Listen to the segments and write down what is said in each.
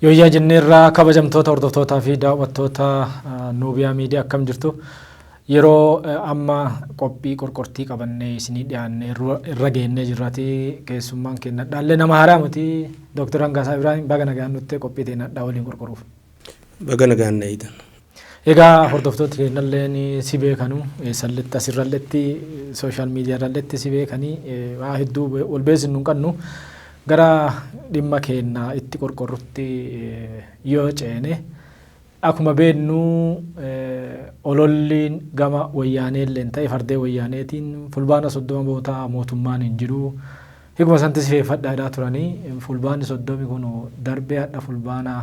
Yooyyaa jenneerraa kabajamtoota hordoftootaa fi daawwattoota Nuubiyaa Miidiyaa, akkam jirtu? Yeroo amma qophii qorqortii qabannee isinii dhiyaanne irra geennee jirraati. Keessummaan keenya dhaallee nama haaraa miti, Dooktar Hangaasaa Ibraahim, baga nagaan nutti qophii ta'e nadhaa waliin qorqoruuf. Baga nagaan na eegan. Egaa hordoftooti keenyallee si beekanu, eessalletti asirralletti social miidiyaarralletti si beekanii, waa hedduu wal beeksisnu hin qabnu. Gara dhimma keenya itti qorqorrutti yoo ceene, akkuma beeknu ololliin gama wayyaaneelleen ta'e fardee wayyaaneetiin fulbaana 30 booda mootummaan hin jiru. Hikuma santi sifeeffadhaadhaa turanii fulbaanni 30 kun darbee hadha fulbaana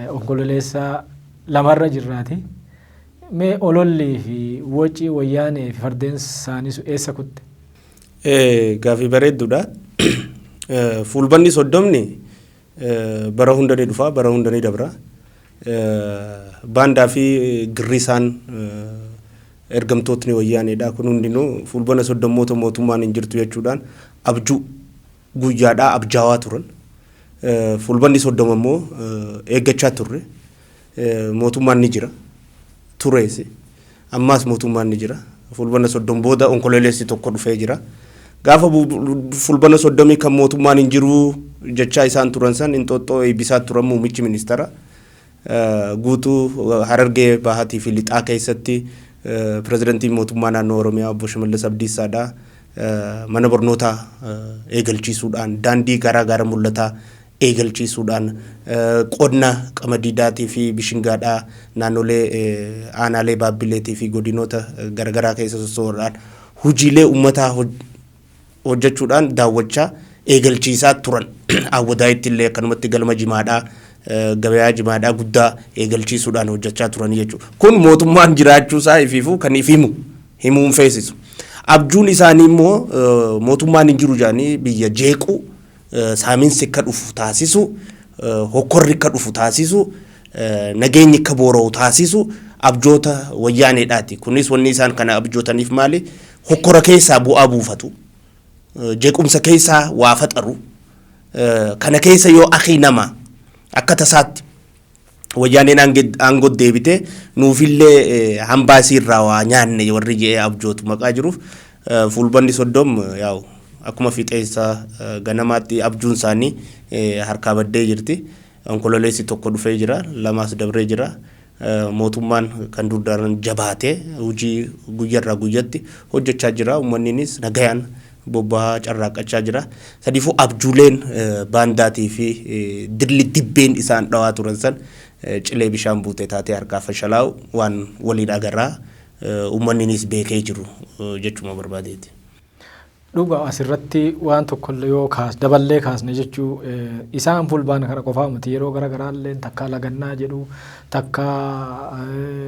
onkololeessaa 2rra jirraati. Mee olollii fi waci wayyaanee fi fardeen isaanii sun eessa kutte? Gaafii bareedduudha. Fulbanni 30ni bara hunda ni dhufa, bara hunda ni dabra. Baandaa fi girrisaan ergamtootni wayyaaneedha. Kun hundinuu fulbana 30moota mootummaan hin jirtu jechuudhaan abjuu guyyaadhaa abjaawaa turan. Fulbanni 30 immoo eeggachaa turre. Mootummaan ni jira. Turees. Ammaas mootummaan ni jira. Fulbana 30 booda onkololeessi 1 dhufee jira. Gaafa fulbana 30 kan mootummaan hin jiru jechaa isaan turan san Inxooxxoo eebbisaa turan muummichi ministeera. Guutuu Harargee Bahatii fi Lixaa keessatti pirezidantiin mootummaa naannoo Oromiyaa obbo Shimallis Abdiisaadha. Mana barnootaa eegalchiisuudhaan, daandii garaa gara mul'ataa eegalchiisuudhaan, qonna qamadiidaatii fi bishingaadhaa naannolee aanaalee Baabbileetii fi godinoota garaagaraa keessa soso'uudhaan hojiilee uummataa hojjechuudhaan daawwachaa eegalchiisaa turan. Awwadaayitti illee akkanumatti galma jimaadhaa, gabayaa jimaadhaa guddaa eegalchiisuudhaan hojjechaa turan jechuudha. Kun mootummaan jiraachuusaa ifiifuu kan if himu himuun feesisu. Abjuun isaanii immoo mootummaan hin jiru jedhanii biyya jeequu, saaminsi akka dhufu taasisu, hokkorri akka dhufu taasisu, nageenyi akka boora'u taasisu abjoota wayyaaneedhaati. Kunis wanni isaan kana abjootaniif maali? Hokkora keessaa bu'aa buufatu. Jeequmsa keessaa waa faxaru. Kana keessa yoo akii nama akka tasaatti wayyaaneen aangoo deebite nuufillee hambaa isiirraa waa nyaanne warri je'ee abjootu maqaa jiruuf, fulbanni 30 yaa'u akkuma fixeensa ganamaatti abjuun isaanii harkaa baddee jirti. Onkololeessi 1 dhufee jira, lamaas dabree jira. Mootummaan kan dur daran jabaatee hojii guyyarraa guyyatti hojjechaa jira. Uummanninis nagayaan bobba'aa carraaqqachaa jira. Sadiifuu abjuuleen baandaatii fi dirli dibbeen isaan dhawaa turan san cilee bishaan buute taatee harkaa fashalaa'u waan waliin agarraa uummanninis beekee jiru jechuma barbaadeeti. Dhuga, asirratti waan tokkollee yoo kaas daballee kaasne jechuu, isaan fulbaana kana qofaa miti, yeroo gara garaallee takka lagannaa jedhu, takka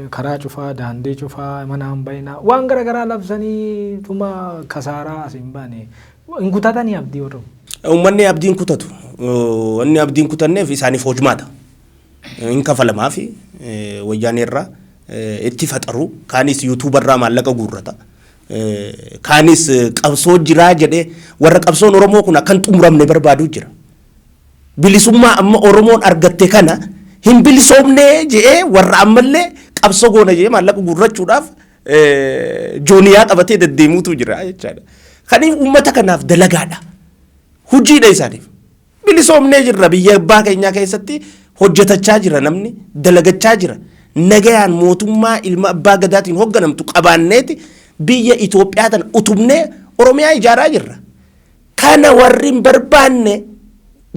karaa cufaa, daandii cufaa, mana hin bayinaa, waan gara garaa labsanii tuma kasaaraa as hin baane hin kutatanii abdii warra. Uummanni abdiin kutatu. Wanni abdiin kutanneef isaaniif hojmaata. Hin kafalamaa fi wayyaaneerraa itti faxaru, kaanis yuutuubarraa maallaqa guurrata. Kaanis qabsoo jiraa jedhee warra qabsoon Oromoo kun akka hin xumuramne barbaadu jira. Bilisummaa amma Oromoon argatte kana hin bilisoomne jedhee warra ammallee qabsoo goona jedhee maallaqa guurrachuudhaaf jooniyaa qabatee deddeemuutu jira jechaadha. Kaniif uummata kanaaf dalagaadha. Hojiidha isaaniif. Bilisoomnee jirra, biyya abbaa keenyaa keessatti hojjetachaa jira, namni dalagachaa jira. Nagayaan mootummaa ilma abbaa gadaatiin hoogganamtu qabaanneeti biyya Itoophiyaa tana utubnee Oromiyaa ijaaraa jirra. Kana warri hin barbaanne,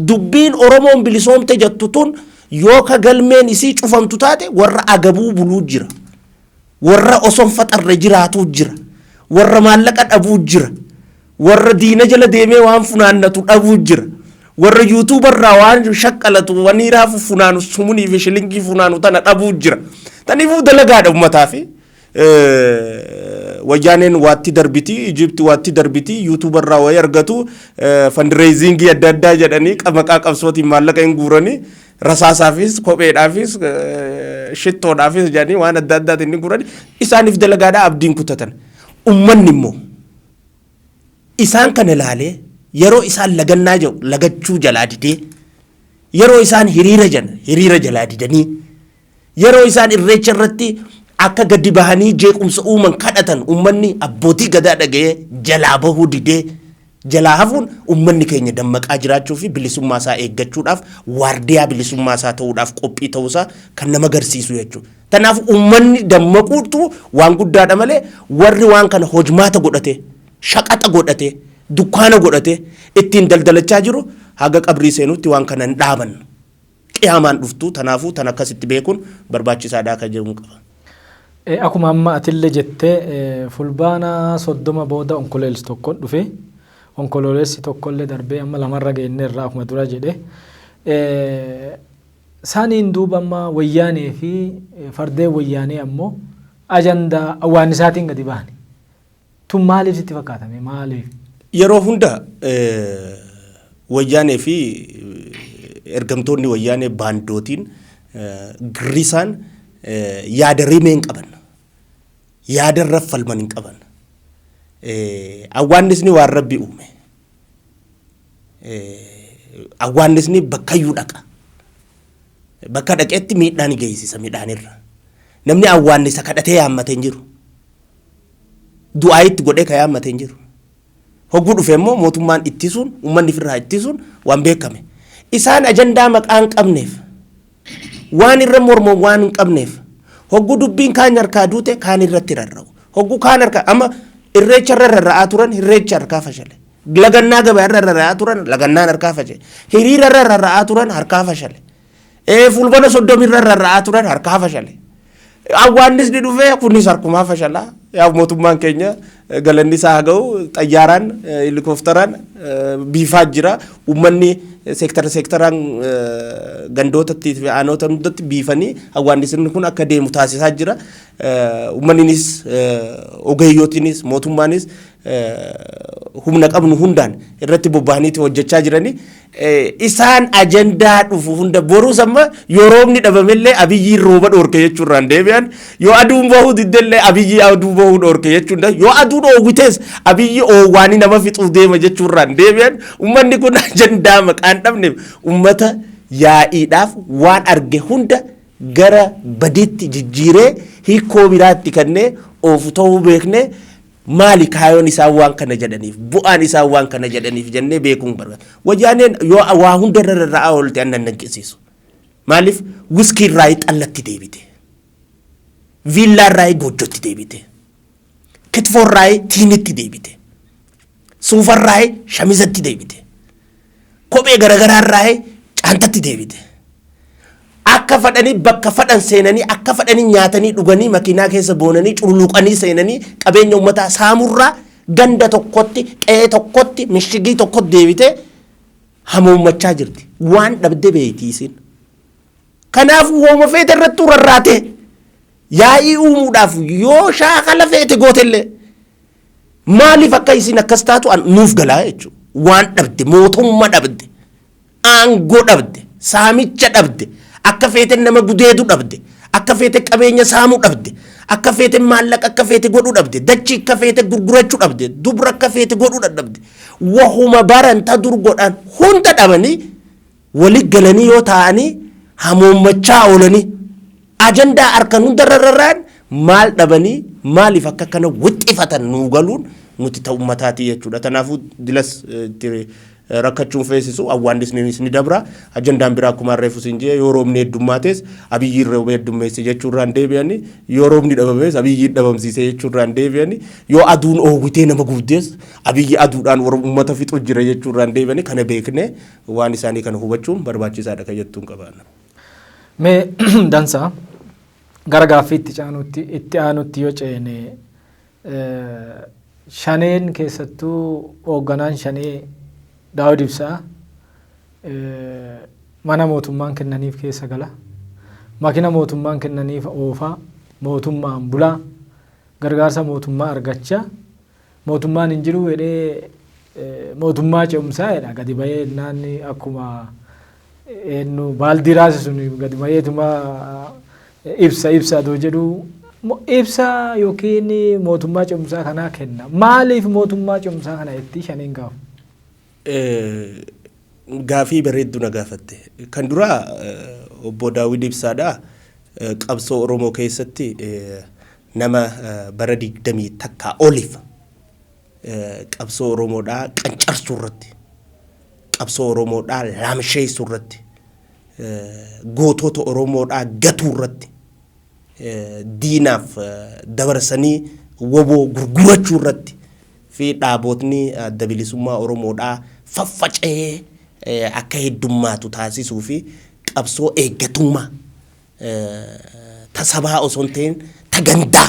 dubbiin Oromoon bilisoomte jettu tun yoo ka galmeen isii cufamtu taate, warra agabuu buluu jira. Warra osoo hin faxarre jiraatuu jira. Warra maallaqa dhabuu jira. Warra diina jala deemee waan funaannatu dhabuu jira. Warra yuutuubarraa waan shaqqalatu waniiraa funaanu, sumunii fi shilingii funaanu tana dhabuu jira. Taniifuu dalagaadha uummataa fi wayyaaneen waatti darbiti, Ijipti waatti darbiti, yuutuubarraa wayii argatu, fundraisingii adda addaa jedhanii maqaa qabsootiin maallaqa hin guuranii, rasaasaafis, kopheedhaafis, shittoodhaafis jedhanii waan adda addaatiin ni guuranii, isaaniif dalagaadha, abdiin kutatan. Uummanni immoo isaan kana ilaalee yeroo isaan lagannaa jedhu lagachuu jalaa didee Yeroo isaan hiriira jana hiriira jalaa didanii, yeroo isaan irreecha irratti akka gadi bahanii jeequmsa uuman kadhatan, uummanni abbootii gadaa dhaga'ee jalaa bahuu didee jalaa hafuun, uummanni keenya dammaqaa jiraachuu fi bilisummaa isaa eeggachuudhaaf, waardiyaa bilisummaa isaa ta'uudhaaf qophii ta'uusaa kan nama agarsiisu jechuudha. Kanaaf uummanni dammaquutu waan guddaadha malee, warri waan kana hojmaata godhate, shaqaxa godhate, dukkaana godhate ittiin daldalachaa jiru haga qabrii seenutti waan kana hin dhaaban. Qiyaamaan dhuftu. Tanaafuu tan akkasitti beekuun barbaachisaadha kan jedhu qaba. Akkuma amma atillee jettee, Fulbaana 30 booda Onkoloolessi tokko dhufe. Onkoloolessi tokkollee darbee amma lamarra geenyeerra akkuma dura jedhe. Saniin duuba amma Wayyaanee fi fardeen Wayyaanee ammoo ajandaa awwaannisaatiin gadi bahan. Tun maaliif sitti fakkaatame, maaliif? Yeroo hunda Wayyaanee fi ergamtoonni Wayyaanee baandootiin girrisaan yaada rimee hin qaban. Yaada irra falman hin qaban. Awwaannisni waan Rabbi uume. Awwaannisni bakkayyuu dhaqa. Bakka dhaqetti miidhaa ni geessisa midhaanirra. Namni awwaannisa kadhatee yaammate hin jiru. Du'aa itti godhee ka yaammate hin jiru. Hogguu dhufe immoo mootummaan ittisuun, uummanni ofirraa ittisuun waan beekame. Isaan ajandaa maqaa hin qabneef, waan irra morman waan hin qabneef, hogguu dubbiin kaan harkaa duute kaan irratti rarra'u. Hogguu kaan harkaa, amma irreecha irra rarra'aa turan, irreecha harkaa fashale. Lagannaa gabaa irra rarra'aa turan, lagannaan harkaa fashale. Hiriira irra rarra'aa turan, harkaa fashale. Fulbana 30 irra rarra'aa turan, harkaa fashale. Awwaannisni dhufee kunis harkumaa fashalaa. Yaa mootummaan keenya galanni isaa haa ga'u, xayyaaraan, helikoophteraan biifaa jira. Uummanni seektara seektaraan gandootatti fi aanota hundatti biifanii awwaannisni kun akka deemu taasisaa jira. Uummanninis, ogeeyyotiinis, mootummaanis humna qabnu hundaan irratti bobba'aniiti hojjechaa jiranii. Isaan ajandaa dhufu hunda boruus amma yoo roobni dhabamellee Abiyyiin rooba dhoorke jechuurraan deebi'an, yoo aduun bahuu diddellee Abiyyi aduu bahuu dhoorke jechuun, yoo aduu dhoowwitees Abiyyi oowwaanii nama fixuuf deema jechuurraan deebi'an. Uummanni kun ajandaa maqaan dhabneef uummata yaa'iidhaaf waan arge hunda gara badiitti jijjiiree hiikoo biraatti kennee oofu ta'uu beeknee, maali kaayoon isaan waan kana jedhaniif, bu'aan isaan waan kana jedhaniif jennee beekuun barbaada. Wayyaaneen yoo waa hunda irra rarra'aa oolte annan nanqisiisu. Maaliif? Wiskii irraa xallatti deebite. Viillaa irraa goojjotti deebite. Kitfoo irraa tiinitti deebite. Suufa irraa shamizatti deebite. Kophee garaagaraa irraa caantatti deebite. Akka fadhanii bakka fadhan seenanii, akka fadhanii nyaatanii dhuganii, makiinaa keessa boonanii cululuqanii seenanii qabeenya uummataa saamurraa ganda tokkotti, qe'ee tokkotti, mishigii tokkotti deebitee hamoommachaa jirti. Waan dhabde beekti isin. Kanaaf wooma feete irrattuu rarraate yaa'ii uumuudhaaf yoo shaakala feete gootellee, maaliif akka isin akkas taatu nuuf galaa jechuudha. Waan dhabde, mootummaa dhabde, aangoo dhabde, saamicha dhabde, akka feete nama gudeedu dhabde, akka feete qabeenya saamuu dhabde, akka feete maallaqa akka feete godhuu dhabde, dachii akka feete gurgurachuu dhabde, dubra akka feete godhuu dadhabde. Wahuma baran ta dur godhan hunda dhabanii wali galanii yoo taa'anii hamoommachaa oolanii ajandaa harkan hunda rarrarraan maal dhabanii, maaliif akka kana wixxifatan nuu galuun nuti ta'u ummataatii jechuudha. Kanaafuu dilas itti rakkachuun feesisu, awwaannisnis ni dabra. Ajandaan biraa akkuma reefu siin jee, yoo roobni heddummaates Abiyyiin rooba heddummeesse jechuurraan deebi'anii, yoo roobni dhabames Abiyyiin dhabamsiise jechuurraan deebi'anii, yoo aduun oowwitee nama gubdees Abiyyi aduudhaan uummata fixu jira jechuurraan deebi'anii, kana beeknee waan isaanii kana hubachuun barbaachisaadha kan jettuun qabaanna. Mee dansa, gara gaaffii itti aanutti yoo ceene, Shaneen, keessattuu hoogganaan Shanee Daawud Ibsaa mana mootummaan kennaniif keessa gala. Makina mootummaan kennaniif oofaa, mootummaan bulaa, gargaarsa mootummaa argachaa, mootummaan hin jiru jedhee mootummaa ce'umsaa jedha gadi bahee naanni akkuma eenyu baaldii raasisun gadi baheetuma ibsa ibsa adoo jedhu ibsa yookiin mootummaa ce'umsaa kanaa kenna. Maaliif mootummaa ce'umsaa kana itti Shaneen gaafu? Gaafii bareedduu na gaafatte. Kan duraa obbo Daawid Ibsaadhaa qabsoo Oromoo keessatti nama bara 21 oliif qabsoo Oromoodhaa qancarsuu irratti, qabsoo Oromoodhaa laamsheessuu irratti, gootota Oromoodhaa gatuu irratti, diinaaf dabarsanii woboo gurgurachuu irratti fi dhaabootni adda bilisummaa Oromoodhaa faffaca'ee akka heddummaatu taasisuu fi qabsoo eeggatummaa ta sabaa osoo hin ta'in ta gandaa,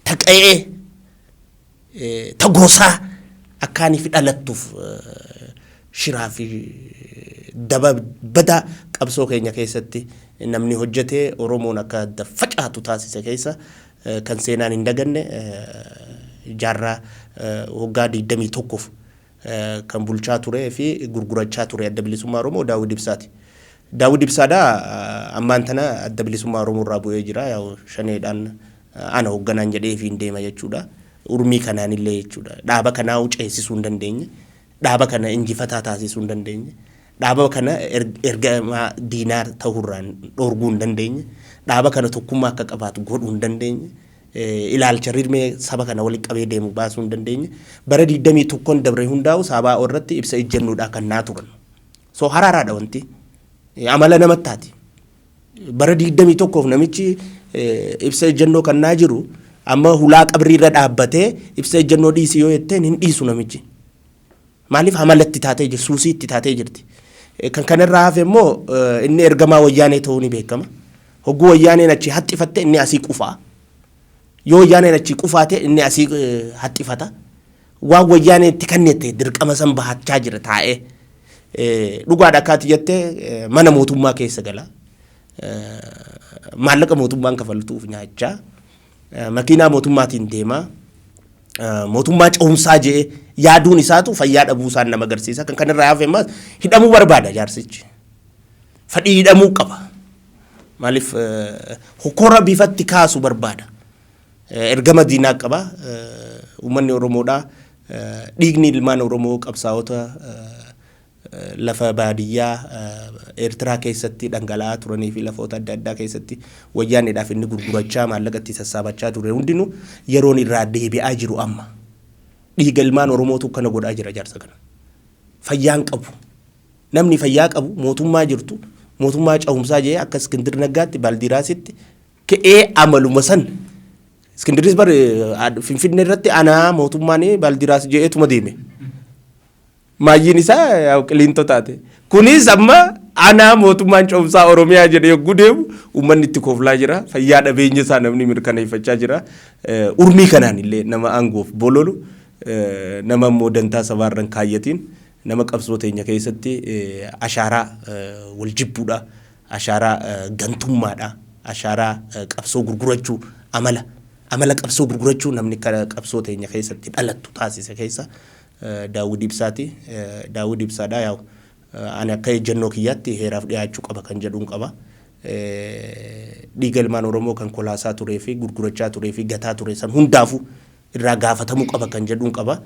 ta qe'ee, ta gosaa akkaaniif dhalattuuf shiraa fi daba badaa qabsoo keenya keessatti namni hojjetee Oromoon akka adda facaatu taasise keessa kan seenaan hin daganne jaarraa waggaa 21f kan bulchaa turee fi gurgurachaa ture adda bilisummaa Oromoo Daawud Ibsaati. Daawud Ibsaadhaa ammaan tana adda bilisummaa Oromoo irraa bu'ee jira. Yaa'u shaneedhaan ana hoogganaan jedhee fi hin deema jechuudha. Urmii kanaan illee jechuudha. Dhaaba kanaa ceesisuu hin dandeenye. Dhaaba kana injifataa taasisuu hin dandeenye. Dhaaba kana ergamaa diinaa ta'uurraan dhoorguu hin dandeenye. Dhaaba kana tokkummaa akka qabaatu godhuu hin dandeenye. Ilaalcha rirmee saba kana walitti qabee deemu baasuu hin dandeenye. Bara 21 dabre hundaa'u saabaa irratti ibsa ejjennoodhaa kan naa turan. So haraaraadha wanti. Amala namattaati. Bara 21f namichi ibsa ejjennoo kan naa jiru amma hulaa qabriirra dhaabbatee ibsa ejjennoo dhiisi yoo jetteen hin dhiisu namichi. Maaliif amala itti taatee jirti, suusii itti taatee jirti. Kan kanarraa hafe immoo inni ergamaa wayyaanee ta'uu ni beekama. Hogguu wayyaaneen achii haxxifatte inni asii qufaa. Yoo wayyaaneen achii qufaate inni asii haxxifata. Waan wayyaaneen itti kennite dirqama san bahachaa jira taa'ee. Dhugaadha akka ati jettee mana mootummaa keessa gala. Maallaqa mootummaan kafaltuuf nyaachaa. Makiinaa mootummaatiin deemaa. Mootummaa ce'umsaa jedhee yaaduun isaatu fayyaa dhabuu isaan nama agarsiisa. Kan kanarraa hafe ammas hidhamuu barbaada jaarsichi. Fadhii hidhamuu qaba. Maaliif hokkora bifatti kaasu barbaada. Ergama diinaa qaba. Uummanni Oromoodhaa dhiigni ilmaan Oromoo qabsaa'ota lafa baadiyyaa Eertiraa keessatti dhangala'aa turanii fi lafoota adda addaa keessatti wayyaanidhaaf inni gurgurachaa maallaqa itti sassaabachaa ture hundinuu yeroon irraa deebi'aa jiru amma. Dhiiga ilmaan Oromootu kana godhaa jira jaarsa kana. Fayyaan qabu. Namni fayyaa qabu mootummaa jirtu mootummaa cehumsaa jedhee akka Iskindir Naggaatti Baaldiraasitti ka'ee amaluma san Iskindiris bar Finfinnee irratti anaa mootummaan Baaldiraas jedheetuma deeme. Maayyiin isaa qiliintoo taate. Kunis amma anaa mootummaan ce'umsaa Oromiyaa jedhee yogguu deemu uummanni itti kooflaa jira. Fayyaa dhabeenya isaa namni mirkaneeffachaa jira. Urmii kanaan illee nama aangoof bololu nama immoo dantaa sabaarra hin kaayyatiin nama qabsoo teenya keessatti ashaaraa wal jibbuudha. Ashaaraa gantummaadha. Ashaaraa qabsoo gurgurachuu amala qabsoo gurgurachuu namni qabsoo teenya keessatti dhalattu taasise keessa Daawud Ibsaati. Daawud Ibsaadha yaa'u ani akka ejjennoo kiyyaatti heeraaf dhiyaachuu qaba kan jedhuun qaba. Dhiiga ilmaan Oromoo kan kolaasaa turee fi gurgurachaa turee fi gataa ture san hundaafuu irraa gaafatamuu qaba kan jedhuun qaba.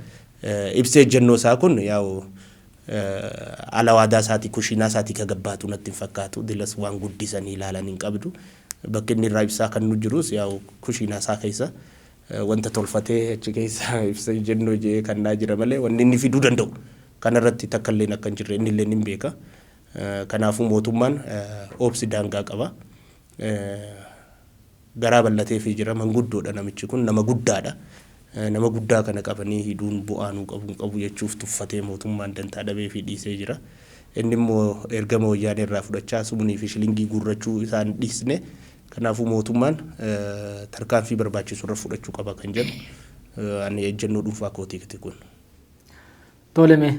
Ibsa ejjennoo isaa kun yaa'u alawaadaa isaatii kushiinaa isaatii ka gabbaatu natti hin fakkaatu. Dilas waan guddisanii ilaalan hin qabdu. Bakki inni irraa ibsaa kan nu jirus yaa'u kushiinaa isaa keessa wanta tolfatee achi keessa ibsa ejjennoo jedhee kannaa jira malee wanni inni fiduu danda'u kanarratti takka illeen akka hin jirre inni illeen hin beeka. Kanaafuu mootummaan obsi daangaa qaba. Garaa bal'ateefii jira manguddoodha namichi kun nama guddaadha. Nama guddaa kana qabanii hidhuun bu'aa nuu qabu hin qabu jechuuf tuffatee mootummaan dantaa dhabeefii dhiisee jira. Inni immoo ergama wayyaanee irraa fudhachaa sumunii fi shilingii guurrachuu isaan dhiisne. Kanaafuu mootummaan tarkaanfii barbaachisu irra fudhachuu qaba kan jedhu ani ejjennoo dhuunfaa kootiiti kun. Tole mee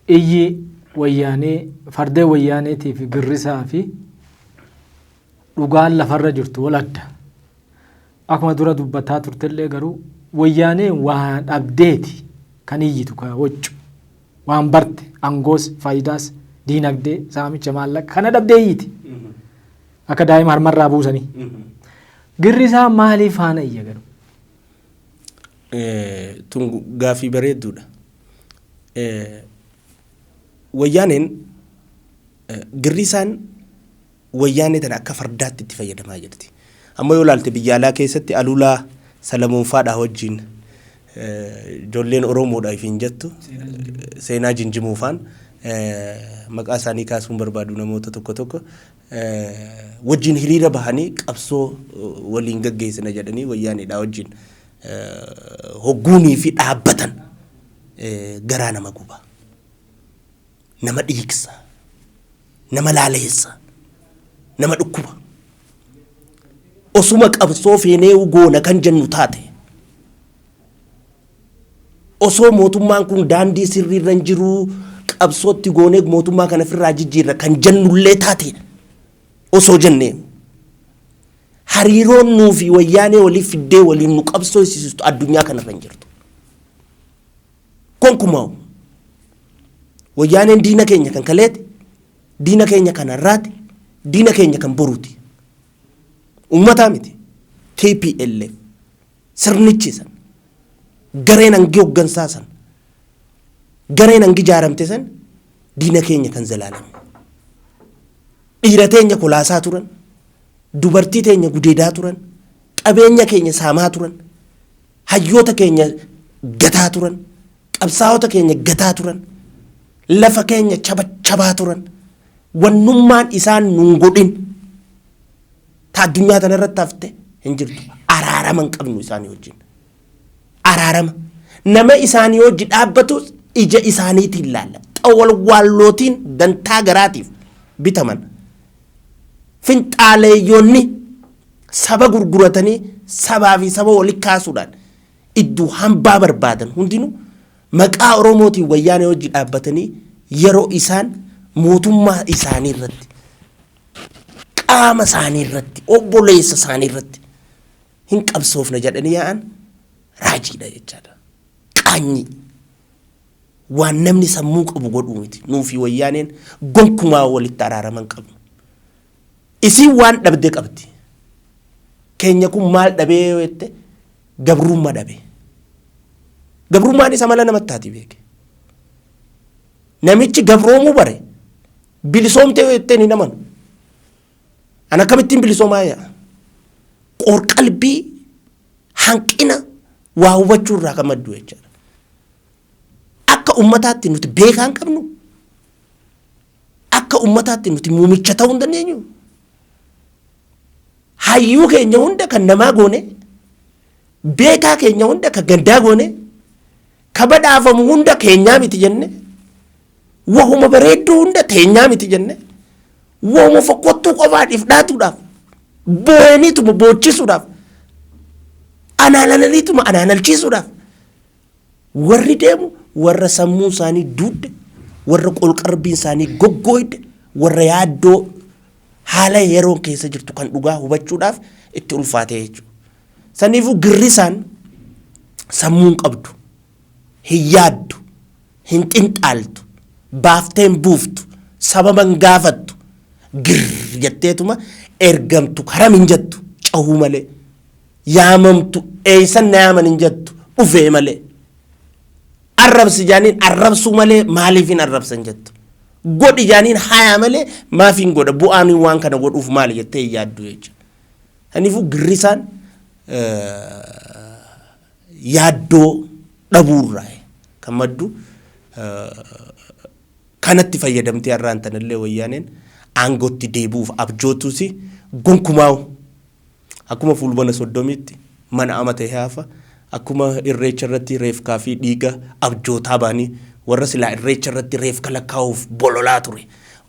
iyyi wayyaanee fardeen wayyaaneetii fi girrisaa fi dhugaan lafarra jirtu wal adda. Akkuma dura dubbataa turtellee garuu wayyaaneen waa dhabdeeti kan iyyitu kan waccu waan barte aangoos faayidaas diinagdee saamicha maallaqa kana dhabdee iyyiti. Akka daa'ima harmarraa buusanii. Girrisaa maaliif faana iyya garuu? Tun gaafii bareedduudha. Wayyaaneen girrisaan wayyaanee tana akka fardaatti itti fayyadamaa jirti. Amma yoo ilaalte biyya alaa keessatti Aluulaa Salamoon faadhaa wajjin ijoolleen Oromoodha ifiin jettu Seenaa Jinjimuu faan, maqaa isaanii kaasuun barbaadu, namoota tokko tokko wajjin hiriira bahanii qabsoo waliin gaggeessina jedhanii wayyaaneedha wajjin hogguunii fi dhaabbatan garaa nama guba. Nama dhiigsa. Nama laaleessa. Nama dhukkuba. Osuma qabsoo feenee goona kan jennu taate, osoo mootummaan kun daandii sirriirra hin jiru, qabsootti goonee mootummaa kana ofirraa jijjiirra kan jennullee taate, osoo jennee, hariiroon nuu fi wayyaanee waliif fiddee waliin nu qabsoosistu addunyaa kanarra hin jirtu. Gonkumaa wayyaaneen diina keenya kan kaleeti, diina keenya kan har'aati, diina keenya kan boruuti. Uummataa miti. TPLF sirnichi san, gareen hangi hooggansaa san, gareen hangi ijaaramte san diina keenya kan zalaalame. Dhiira teenya kolaasaa turan, dubartii teenya gudeedaa turan, qabeenya keenya saamaa turan, hayyoota keenya gataa turan, qabsaa'ota keenya gataa turan, lafa keenya chabachabaa turan. Wannummaan isaan nun godhin ta addunyaa tana irratti hafte hin jirtu. Araarama hin qabnu isaanii wajjin. Araarama. Nama isaanii wajji dhaabbatus ija isaaniitiin laalla. Xawalwaallootiin dantaa garaatiif bitaman. Finxaaleeyyoonni saba gurguratanii sabaa fi saba walitti kaasuudhaan iddoo hambaa barbaadan hundinuu maqaa Oromootiin wayyaanee wajji dhaabbatanii yeroo isaan mootummaa isaanii irratti, qaama isaanii irratti, obboleessa isaanii irratti hin qabsoofne jedhanii yaa'an raajiidha jechaadha. Qaanyii. Waan namni sammuu qabu godhuu miti. Nuufi wayyaaneen gonkumaa walitti araaraman qabnu. Isiin waan dhabde qabdi. Keenya kun maal dhabee yoo jette, gabrummaa dhabe. Gabrummaan isa mala namatti taati beeke. Namichi gabroomuu bare bilisoomtee yoo jetteen hin amanu. An akkamittiin bilisoomaa yaa? Qorqalbii hanqina waa hubachuu irraa kan maddu jechaadha. Akka ummataatti nuti beekaa hin qabnu. Akka ummataatti nuti muumicha ta'uu hin dandeenyu. Hayyuu keenya hunda kan namaa goone, beekaa keenya hunda kan gandaa goone, ka badhaafamu hunda keenyaa miti jenne, wahuma bareedduu hunda teenyaa miti jenne, wahuma fokkottuu qofaadhiif dhaatuudhaaf, boo'aniituma boochisuudhaaf, anaalalaniituma anaalalchiisuudhaaf warri deemu warra sammuun isaanii duudde, warra qolqarbiin isaanii goggooyde, warra yaaddoo haala yeroon keessa jirtu kan dhugaa hubachuudhaaf itti ulfaate jechuudha. Saniifuu girrisaan sammuun qabdu, hin yaaddu, hin xinxaaltu, baaftee hin buuftu, sababa hin gaafattu, girr jetteetuma ergamtu karam hin jettu cahuu malee, yaamamtu eeysan na yaaman hin jettu dhufee malee, arrabsi jaaniin arrabsuu malee maaliif hin arrabsan jettu, godhi jaaniin hayaa malee maaf hin godha, bu'aan waan kana godhuuf maali jettee hin yaaddu jechuudha. Kanaafuu girrisaan yaaddoo dhabuurraa kan maddu kanatti fayyadamtee har'aan tanallee wayyaaneen aangootti deebi'uuf abjootus gonkumaa'u akkuma Fulbana 30tti mana amata hafa, akkuma irreecha irratti reefkaa fi dhiiga abjootaa ba'anii, warra silaa irreecha irratti reefka lakkaa'uuf bololaa ture,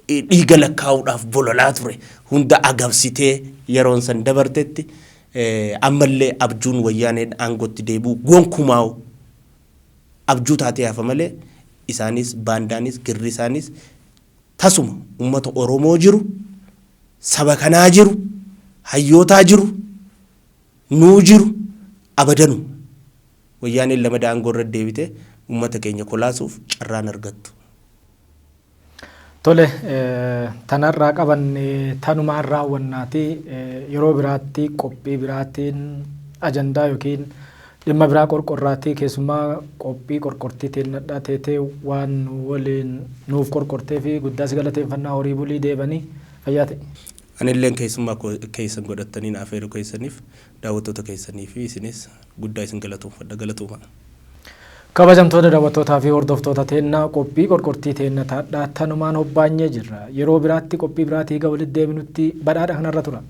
dhiiga lakkaa'uudhaaf bololaa ture hunda agabsitee yeroon san dabartetti, ammallee abjuun wayyaaneen aangootti deebi'u gonkumaa'u abjuu taatee hafa malee, isaanis baandaanis girri isaanis tasuma ummata Oromoo jiru, saba kanaa jiru, hayyootaa jiru, nuu jiru abadanu wayyaaneen lamada aangoo irra deebite ummata keenya kolaasuuf carraan argattu. Tole, tanarraa qabanne tanumaan raawwannaati. Yeroo biraatti qophii biraatiin ajandaa yookiin Dhimma biraa qorqorraatii keessumaa qophii qorqortii teennadhaa teetee waan waliin nuuf qorqortee fi guddaa si galateeffannaa, horii bulii deebanii fayyaa ta'e. Anilleen keessummaa keessan godhattanii na afeeruu keessaniif daawwattoota keessanii fi isinis guddaa isin galatoomfadha, galatooma. Kabajamtoota daawwattootaa fi hordoftoota teennaa, qophii qorqortii teenna taadhaa tanumaan hobbaanyee jirra. Yeroo biraatti qophii biraatii higa walitti deebinutti badhaadha kanarra tura.